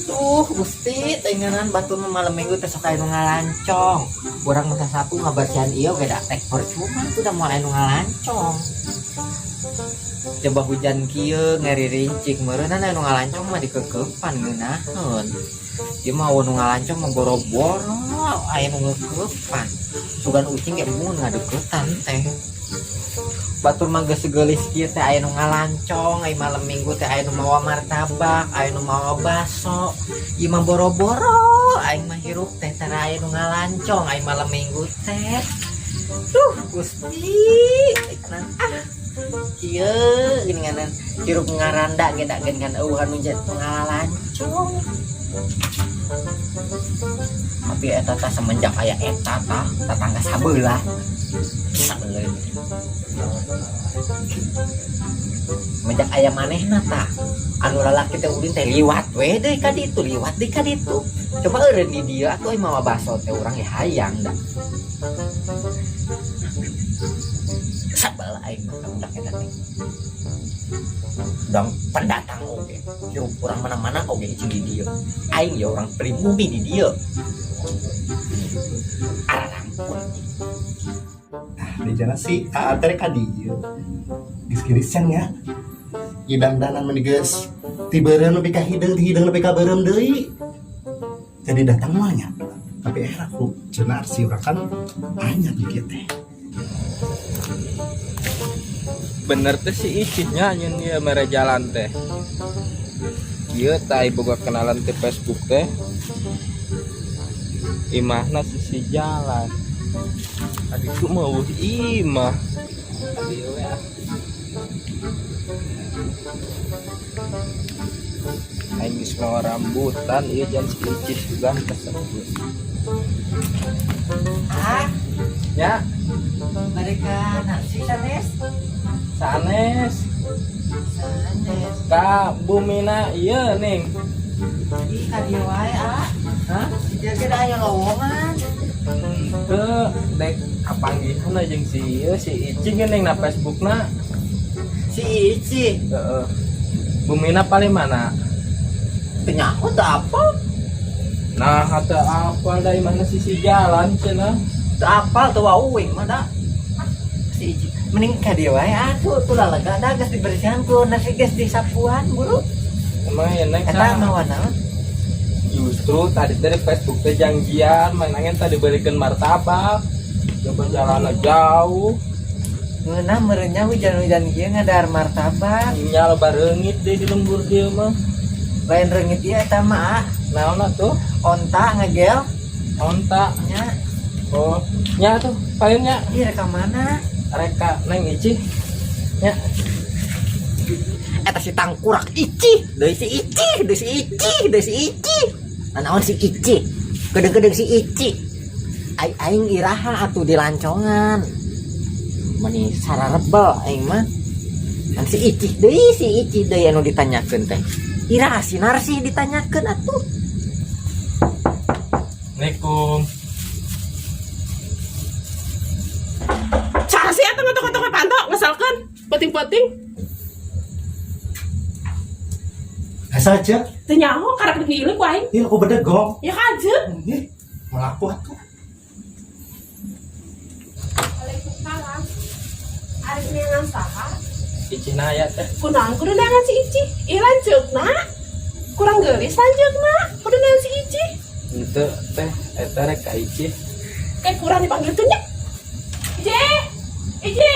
Tuh, Gusti, tenganan batur mah malam minggu teh sok aya nu ngalancong. Urang mah sapu ngabersihan ieu ge da tek percuma tuh da moal aya nu ngalancong. Coba hujan kieu ngaririncik meureunna aya nu ngalancong mah dikekepan ngeunaheun. Ieu mah nu ngalancong mah boro-boro aya nu ngeukepan. Sugan ucing ge embung ngadeukeutan teh. Batur mah geus geulis kieu teh aya nu ngalancong, aya malam minggu teh aya nu mawa martabak, aya nu mawa baso. Ieu mah boro-boro aing mah hirup teh tara aya nu ngalancong aya malam minggu teh. Duh, Gusti, ah. Kieu geuninganan hirup ngaranda ge da geuningan eueuh anu ngalancong. Tapi eta tah semenjak aya eta tah tetangga sabelah. Sabelah. Semenjak aya manehna tah anu lalaki teh ulin teh liwat we deui ka ditu, liwat deui ka ditu. Coba eureun di dieu atuh euy mawa baso teh urang ge hayang da. Sabelah aing mah ka budak eta teh. Dang pendatang oge. Hirup urang mana-mana oge cing di dieu. Aing ya orang pribumi di dieu. Ararampun. Di jalan si Aa teh ka dieu. Geus girisan ya. Idang-danan meni geus ti beureum nepi ka hideung, ti hideung nepi ka beureum deui. Jadi datang mah nya. Tapi era ku cenar si urang kan anyar di kieu teh. Bener teh si Icihnya nyeun ieu mere jalan teh. Ieu tah boga kenalan teh Facebook teh. Imahna sisi jalan. Adikku mah eueuh imah. Adi we ah. Aing geus mawa rambutan ieu jan si Icih juga tersebut. Ah, Ya, mereka nasi sanes. Sanes. Sanes. Ka bumina ieu ning. Ih, ka dieu wae ah. Hah? Di dieu ge da aya lowongan. Teu dek kapanggihan jeung si ieu si Icing geuning na Facebookna. Si Ici, Heeh. Bumina paling mana? Teu nyaho teu apa? Nah, kata apa dari mana sisi jalan cenah? Teu apal teu wauing mah da. Si Ici, mending ka dieu wae atuh tuh lalaga da geus dibersihan ku nasi geus disapuan buru. Emang ya neng Eta saha? mawa naon? Justru tadi dari Facebook teh janjian, menangin tadi berikan martabak. Coba jalan jauh, Ngeunah meureunnya hujan-hujan kieu ngadahar martabak. Nya loba reungit deh di lembur dia mah. Lain reungit ieu eta mah ah. Naon atuh? Onta ngegel Onta. Nya. Oh, nya tuh palingnya Ih, rek ka mana? Reka neng Ici. Nya, Eta si tangkurak Ici, deui si Ici, deui si Ici, deui si Ici. Naon si Ici? Kedeng-kedeng si Ici. Ai aing iraha atuh di lancongan. Meni sararebel aing mah. Kan si Ici deui, si Ici deui anu ditanyakeun teh. Iraha si Narsi ditanyakeun atuh. Assalamualaikum. Saha sih eta ngetok-ngetok panto ngeselkeun penting-penting. Asa aja. Teu nyaho karak diileuk ku aing. Ih, aku bedegong. Ya kajeun. Ih, melaku atuh. Waalaikumsalam. Ari neangan saha? Ici naya teh. Kunaon kudu neangan si Ici? Ih lanceukna. Kurang geulis lanceukna. Kudu neangan si Ici. Henteu teh eta rek ka Ici. Kayak kurang dipanggil tuh nya. Ici. Ici.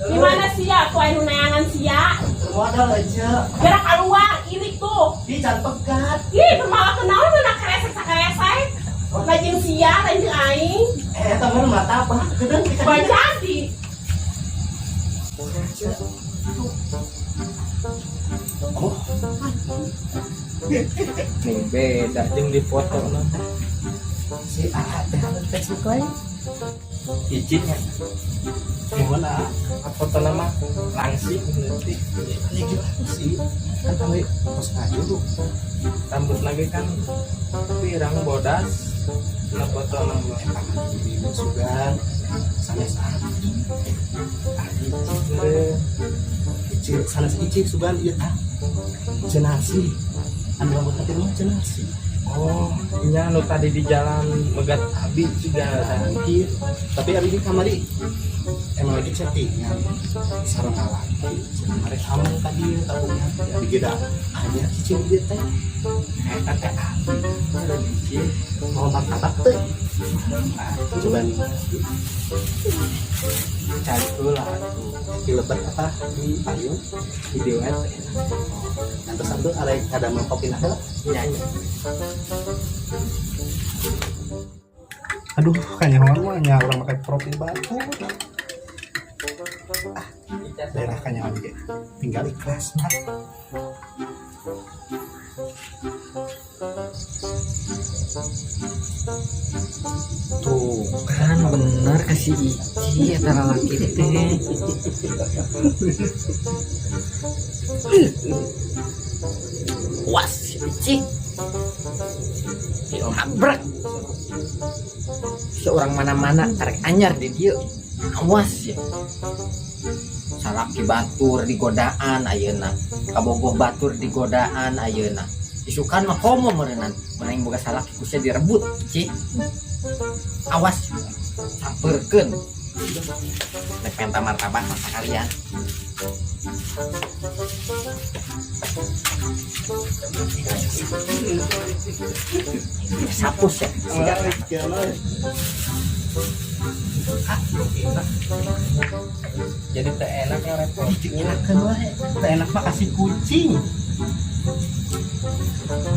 Gimana sia ku anu neangan sia? Modal aja. Gerak keluar ilik tuh. Ih, can pegat. Ih, bermalah kenaon mana kresek sakresek. Lajeng sia, lajeng aing. Eh, eta mah martabak. Kedeung di Baca jadi. Oh, Ning beda jeung di foto na. Si Aa teh Facebook lain. Ici nya. gimana? Foto nama langsing nanti. Ya gimana sih? Kan kami pas ngaju tuh. Rambut lagi kan pirang bodas. Na foto nama. Eta mah sugan sanes abi. Abi meureun. Icil sanes Icil sugan ieu tah. Cenasi. Anu rambut teh mah cenasi. Oh, nya nu tadi di jalan megat abi juga. Mungkin. Tapi abi di kamari emang lagi chattingan sareng lalaki cenah marek ameng ka dieu kapungan abi ge da aya cicil ieu teh. Eta teh abi meureun Icil. Mau martabak teh, coba nih. Cari heula atuh. Di lebet apa di payung? Di dewa teh. Nanti satu ada mau kopi nah. Nya nya. Aduh, kanyahoan mah nya urang make profil batur. Ah, daerah kanyahoan ge tinggal ikhlas mah. Tuh kan bener ke si Ici eta lalaki teh. Was si Ici. Dilabrak. Seorang mana-mana tarik anyar di dieu. Awas ya. Salaki batur digodaan ayeuna. Kabogoh batur digodaan ayeuna. Isukan mah komo meureunan. Menang boga salaki ku sia direbut, Ci. Awas sampeurkeun. Rek minta martabak mah sakalian. Sapus ya, siga. Jadi teh enak ya repot. Enakeun wae. Teh enak mah kasih kucing.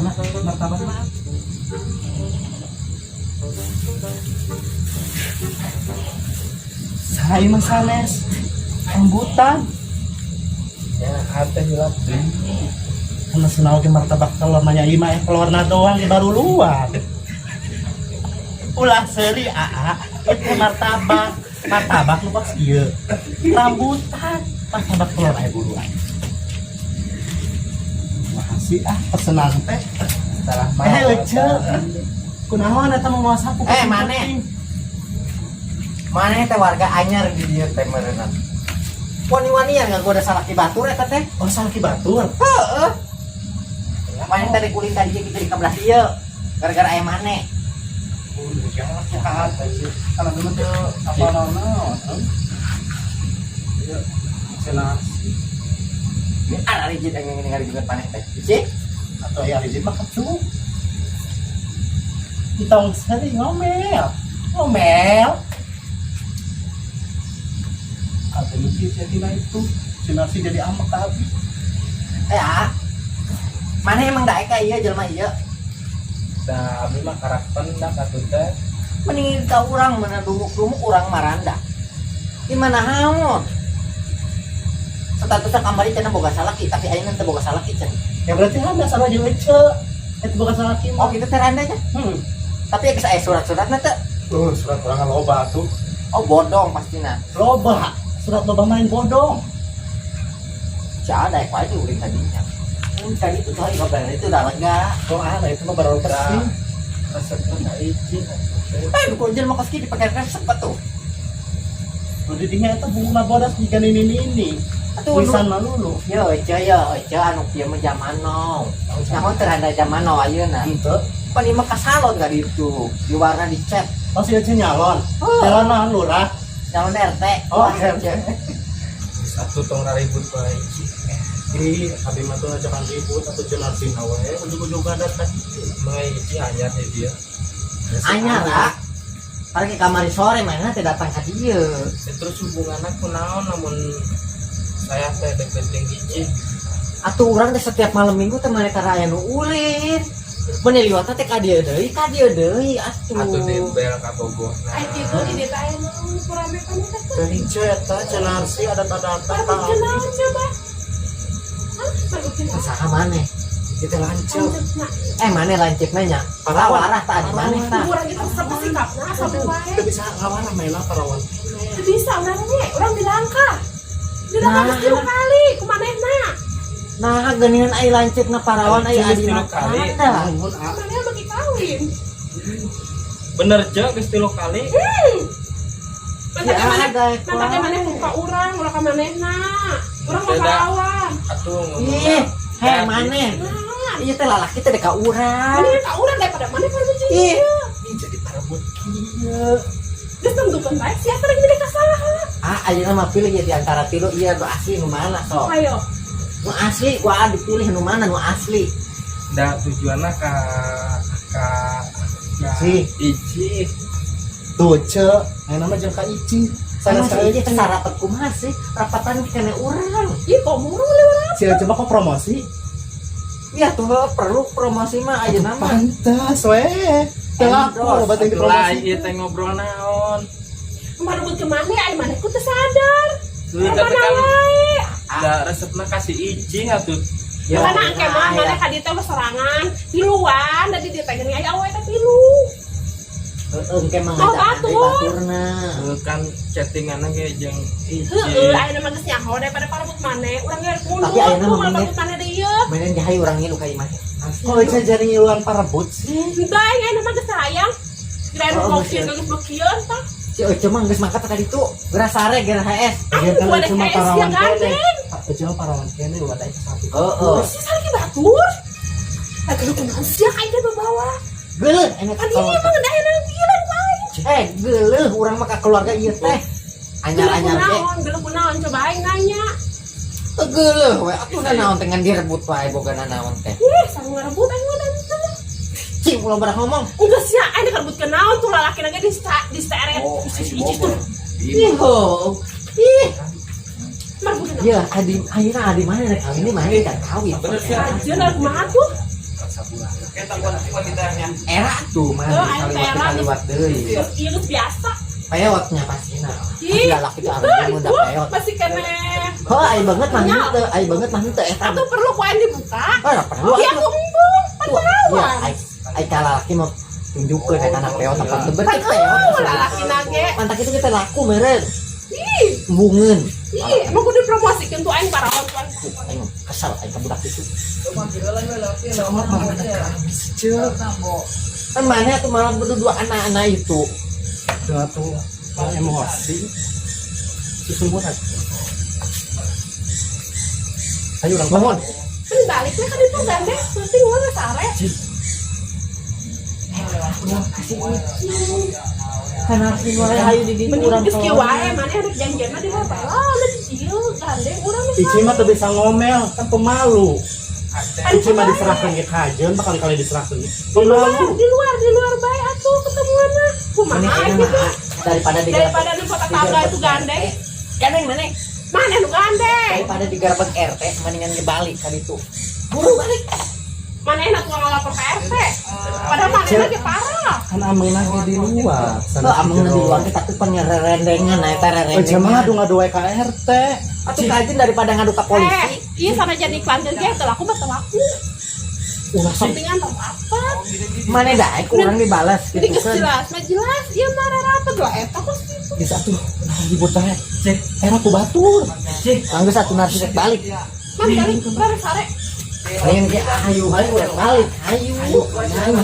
Mana martabak mah? Saya mah sanes rambutan. Ya, ate hilap deui. Karena senau ge martabak telur nanya ieu mah telurna doang ge baru luar. Ulah seuri aa, itu martabak. Martabak nu pas ieu. Rambutan, martabak telur aya buruan. Makasih ah pesenan teh. Salah mah. Ece. Kunaon eta mau masak ku Maneh. Maneh teh warga anyar di dieu teh meureunna. Wani-wanian ngagoda salaki batur eta teh. Oh, salaki batur. Heeh. Maneh teh dikulin tadi gitu di kebelah dieu. Gara-gara aya maneh. Kalau dulu tuh apa naon? Iya, cenasi. Ini ada rijit yang ngene ngari juga maneh teh. Ici? Atau ya rijit mah kecu. Entong sering ngomel. Ngomel. Apa mikir jadi lah itu. Cenasi jadi amak tadi. Ah. Maneh emang daek ka ieu jelema ieu? Da abi mah karak pendak atuh teh. Mending ka urang mana dumuk-dumuk urang maranda. Di mana haon? Statusnya kamari cenah boga salaki, tapi ayeuna teu boga salaki cenah. Ya berarti ada sama jeung Ece. Eta boga salaki Oh mah. gitu teh randanya. Tapi geus aya surat-suratna teh. Surat urang loba tuh. Oh bodong pastina. Loba. Surat loba main bodong. Sia daek wae diuling tadinya. Tadi itu tuh kabar itu udah lega. Oh, ah, itu mah baru bersih. Resepna ka Ici. Duku jelema kos kieu dipake resep atuh. Nu di dinya eta bunga bodas jiga nini-nini. Atuh Tulisan malulu. Yo, Ece yo, Ece anu kieu mah zaman now. Nyaho teu randa zaman now ayeuna. Henteu. Pan ieu mah kasalon ka ditu, di warna dicat. Oh, si Ece nyalon. Oh. Nyalon naon lurah? Nyalon RT. Oh, RT. Satu tong ribut bae Ici. Ih, abi mah tuh ngajakan ribut atau jenarsin awe, ujug-ujug ada tadi. Emang Ici anyar di dia. Anyar lah. Karena ke kamari sore mana teh datang ka dieu. Terus hubunganna kunaon namun saya teh deket jeung Ici. Atuh urang teh setiap malam minggu teh maneh tara aya nu ulin. Mun liwatna teh ka dieu deui atuh. Atuh dibel ka Bogorna. Ai kitu di dieu teh aya naon kurame kan teh. Dari eta cenarsi ada data Baru kenaon coba. Hah? Baru kenaon. Saha maneh? Kita lanceuk. Nah, Maneh lanceukna nya. Parawarah tah di maneh tah. urang kita resep sikapna sampai wae. Teu bisa ngawarah mainna parawan. Teu bisa urang ge, urang dilangkah. Dilangkah Nah. geus 3 kali ku manehna. Nah, geuningan ai lanceukna parawan ai Lanceuk adina tilu kali. tanda. Nuhun, ah. Manehna bagi kawin. Bener cek geus 3 kali. Mantak Ya, mana? ada, Mantak mana muka urang, ulah ka manehna. Urang mah Beda. parawan. Atuh ngomong. Ih, heh maneh. Nah, Ieu teh lalaki teh ka urang. mana ka urang daripada maneh pada jeung Ih. ieu. Ih, jadi parebut kieu. Geus tentukeun bae sia teh rek milih ka saha. Ah, ayeuna mah pilih ya di antara tilu ieu nu asli nu mana sok. Ayo. Nu asli gua dipilih nu mana nu asli. Da tujuanna ka Si. Ici. Tuh, ce, ayeuna mah jeung ka Ici. Sama Sana si saya ieu teh rapat kumaha sih? Rapatan kene urang. Ih, kok murung lewat. Si coba kok promosi? Ya tuh perlu promosi mah ayeuna mah. Pantas we. Teu laku Endorse. loba teh Atuh lah dipromosi. ieu teh ngobrol naon. Marebut ke mana ai maneh ku teu sadar. Tuh Ka tapi mana kan wae. da resepna ka si Ici atuh. Ya, Karena engke mah ya. maneh ka dieu teh sorangan, tiluan da di dieu teh geuning aya awewe teh tilu. Heeh, engke mah Oh, ngajakan deui batur. baturna. Heuh, kan chattinganna ge jeung Ici. Heeh, ayeuna mah geus nyaho daripada parebut maneh, urang ge rek mundur. Tapi ayeuna mah Tuh, mending- parebut maneh deui ieu. Mending jahay urang ngilu ka imah. Kok Ica jadi ngiluan parebut sih? Henteu aing ayeuna mah geus hayang. Kirain Oh, mau geus ya. kieu geus bekieun tah. Si Oce mah geus mangkat ka ditu. Geura sare geura HS. Lagian kan Aku Ica mah ada parawan KS ya, kene. gandeng. Ica mah parawan kene ulah teh satu. Heeh. Sih salaki batur. Lah geus kunaon sia ka ieu bawa. Geuleuh enak Kan ini emang udah enak gila ku aing. Eh, geuleuh urang mah ka keluarga ieu teh. Anyar-anyar ge. Geuleuh kunaon, geuleuh kunaon coba aing nanya. Geuleuh we atuh naon teh ngan direbut wae boga naon teh. Ih, sareng ngarebut aing mah dan teu. Cing ulah barang ngomong. Enggak sih, aing direbut ke naon tuh lalaki ge di diseret. Oh, Icis icis tuh. Ih, ho. Ih, Merebut naon? ya adi ayeuna adi mana rek kawin ini mana kan kawin. Bener sih. Aja lah kumaha tuh? Era tuh mana Oh, aing teh era. kaliwat deui. Geus ieu geus biasa. Peotnya pastina. Ih, Pasti lalaki tuh itu, arep mun itu peot. masih kene. Heuh, ai banget mah henteu, ai banget mah henteu eta. Atau perlu ku aing dibuka? Ah, perlu Iya, atuh. aku embung, pan Tuh, iya, parawan. ai ka lalaki mah tunjukkeun eta na peot apa teu Pan berarti peot. lalaki nage. Mantak itu kita laku meureun. Ih, Embungeun. ih, emang kudu dipromosikeun tuh aing parawan tuan. Aing kesel aing ka budak itu. Ce, Kan mana tuh malah berdua anak-anak itu. udah tuh malah emosi. Sesungguhnya. Ayo urang Mohon. Kan balik we ka ditu gandeng, penting urang geus sare. Kasih Kan harus dimulai hayu di ditu Mending urang geus kieu keluar. wae, maneh rek janjian mah di mana bae lah, udah di dieu gandeng urang geus Ici mah teu bisa ngomel, kan pemalu. Aduh, Ici mah diserahkan ke kajeun, bakal kali diserahkan. di luar, Pemalu. di luar bae atuh ketemuanna. Kumaha Mending ayeuna gitu. mah daripada di Daripada nempo tetangga itu gandeng. Gandeng mana? Mana nu gandeng? Daripada digerebek RT mendingan dibalik ka ditu. Buru balik. Mana enak tukang lapor ke RT. Padahal mana lagi parah. Kan amengna ge di luar. Tuh amengna di luar teh tapi penyererendengan eta Oh, rerendengan. mah ngadu-ngadu wae ka RT. Atuh kajeun daripada ngadu ka polisi. Eh, iya sama jadi iklan ge teu laku mah teu laku. Ulah sok Pentingan tau apa. mana daek urang dibalas Jadi gitu geus kan. jelas, mah jelas ieu mah rarapet lah eta kos kitu. Bisa tuh, nah ribut teh. Cek, era ku batur. Anggeus atuh narsis rek balik. Man balik rare sare. Lain ge ayo ayo rek balik. Ayo. Ayo.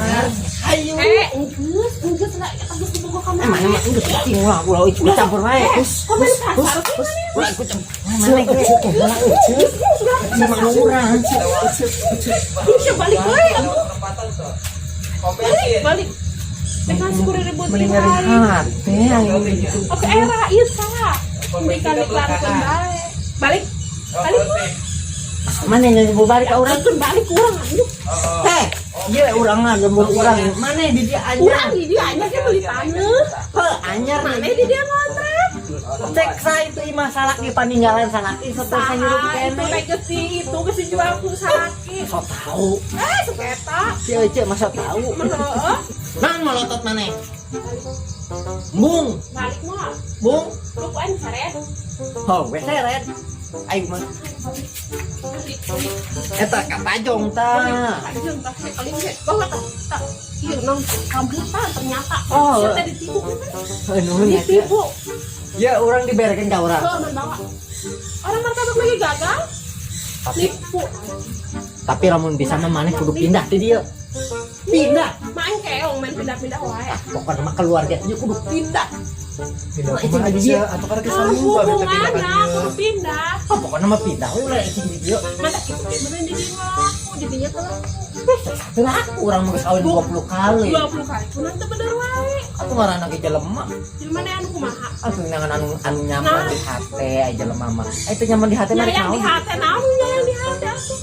Ayo. Eh, enggeus, enggeus lah eta geus dibogo ka Eh mana mah geus cicing ulah ulah ikut campur wae. Komen kasar sih Ulah ikut campur. Mana ge? Ulah Geus, geus, Sama urang. Bisa balik we atuh. Balik, balik. Eh kan si kudu ribut Mending ieu nyari wae. hate ayo gitu. Oke era ieu salah. Berikan iklankeun bae. Balik. Balik we. Mana yang nyebut balik ka urang? Urang balik urang anjuk. Heh, ieu urang mah lembur urang. Mana di dia anyar? Urang di dia anyar ge beli taneuh. Heuh, anyar Mana di dia ngontrak? Cek sa itu imah salaki paninggalan salaki seterusnya nyuruh Saha itu kene. teh geus di itu geus dijual ku salaki. So tahu. Eh, sepeta. Si Ece masa tahu. Menurut Nang melotot maneh? Bung, balik mah. bung. Lu ku aing seret. Oh, we seret. Aing mah Balik, balik. eta ka tajong tah. Anjing, tah kali ini bawa tah. Tah. Ieu nang rambutan ternyata. Oh. Sia teh ditipu kan? Heuh, nuhun ya. Ditipu. Ya urang diberekeun ka urang. Heuh, man bawa. Orang martabak lagi gagal. Tapi Nipu. tapi lamun bisa mah maneh kudu pindah ti dieu. Pindah. Main ke Keong main pindah-pindah wae. Pokoknya mah keluarga ieu kudu pindah. Pindah Cing kumaha di aja dieu. atau karena Ah, kesalingkuh abi teh pindah ka hubunganna dieu. kudu pindah. Oh, pokoknya mah pindah we ulah cing di dieu. Mata kitu ge bener di dieu laku, di dinya teh laku. Teu laku urang mah geus kawin 20 kali. 20 kali pun teu bener wae. Atuh ngaranna ge jelema. Jelema anu kumaha? Atuh nangan anu anu nyaman Nah. di hate aya jelema mah. Itu nyaman di hate mah Nyayang di naon? hate naon nyayang di hate atuh.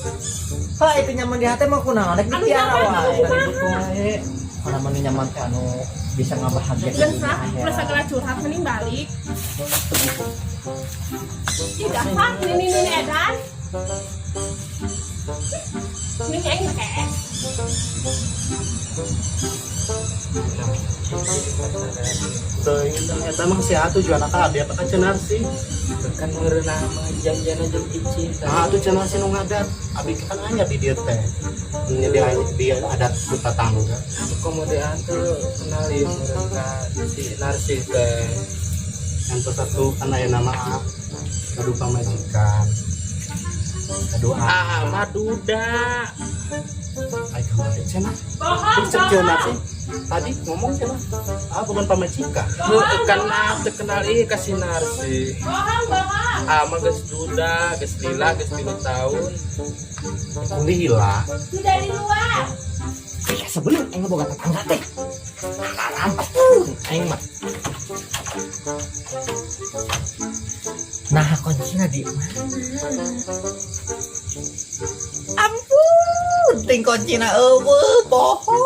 Ha itu nyaman di hate mah kunaon rek Anu dipiara nyaman wae. anu kumaha? Wae. Kana mah nu nyaman teh anu bisa ngabahagiakeun Geus dunia lah, ulah akhirat. segala curhat mending balik. Ih, dasar nini nini edan. Ini aing kees. Teuing eta mah si atuh tujuan ka abi apa ka Ceu Narsi? Kan meureun mah janjian jeung Icih. Nah, atuh Ceu Narsi nu ngadat. Abi kan anyar di dieu teh. Nya di adat ku tatangga. Kemudian tuh kenalin meureun ka si Narsi teh. Yang satu kan aya nama A. Kadu pamajikan. Kadu A. Ah, mah duda. Ai kamari cenah. Bohong, Terus cek Ceu Narsi. bohong. Tadi ngomong cenah. Ah, bukan pamajikan. Heuh, kan teu kenal ieu ka si Narsi. Bohong, bohong. Ah, mah geus duda, geus lila, geus 3 tahun. Lila. Sudah di luar. Ya sebelum aing boga tetangga teh. Rampas pun aing mah. Nah, kuncina di mana? Ampun, ting kuncina eueuh poho.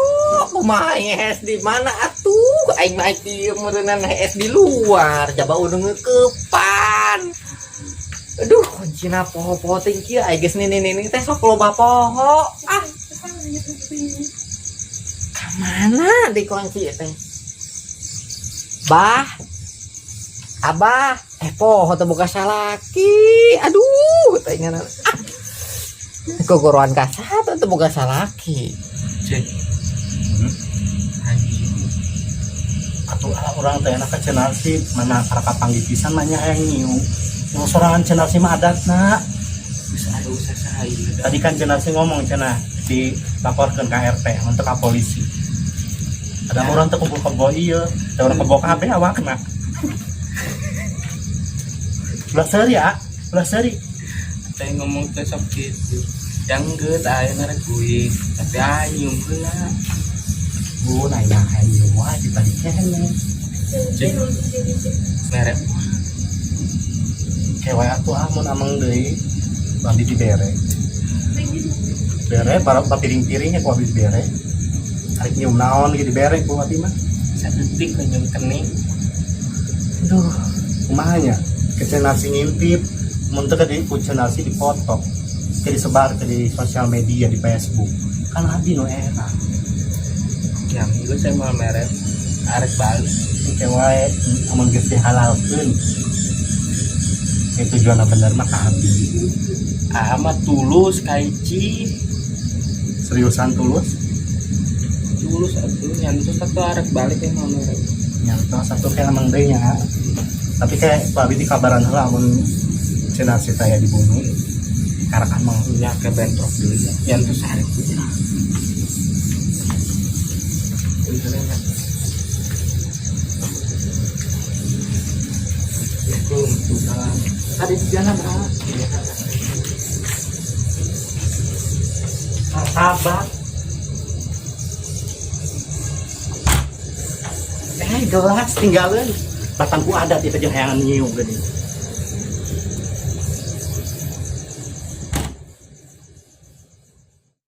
Kumaha aing hees di mana atuh? Aing mah dieu meureunan hees di luar, jaba udah ngeukepan. Aduh, kuncina poho-poho ting kieu aing geus nini-nini teh sok loba poho. Ah, mana dikunci teh? Bah, Abah, poho teu boga salaki. Aduh, teh ngan. Ah. Gogoroan ka satu teu boga salaki. Cek. Anjing. Atuh ah, urang teh enak ka Ceu Narsi mana karaka panggih pisan mah nya hayang nyiu. Yang sorangan Ceu Narsi mah adatna. Geus aya usaha ieu. Tadi kan Ceu Narsi ngomong cenah dilaporkeun ka RT untuk ka polisi. Ada orang teh kumpul kebo ieu, teh urang kebo kabeh awakna. Ulah seuri ya, ulah seuri. Teh ngomong teh sok kitu. Yang geus aya rek kuing, tapi aing heula. Bu nanya aing wah di tadi kene. Cek. Merek. Kewe atuh ah mun ameng deui abdi dibere. Bere para piring-piringnya ku abdi dibere. Arek nyium naon ge dibere ku abdi mah. Sadetik nyium kening. Aduh, kumaha nya? Ke Ceu Narsi ngintip, mun teu di ku Ceu Narsi dipoto. Ke disebar ke di sosial media di Facebook. Kan abdi nu era. Yang geus saya mau merek arek balik. Engke wae amun geus dihalalkeun. Itu tujuanna bener mah ka abdi. Ah mah tulus ka Ici. Seriusan tulus? Tulus atuh nyantos atuh arek balik emang merek. Nyantos atuh kayak emang deui nya. Tapi kayak ku abdi dikabaran heula amun Ceu Narsi teh aya di bumi. Karak ameng. Nya ke bentrok dulu ya. Nyantos arek ya. Assalamualaikum. Salam. Ada di jalan, ah. Martabak. Gelas tinggalin. Batangku adat itu jeung hayangan nyium geuning.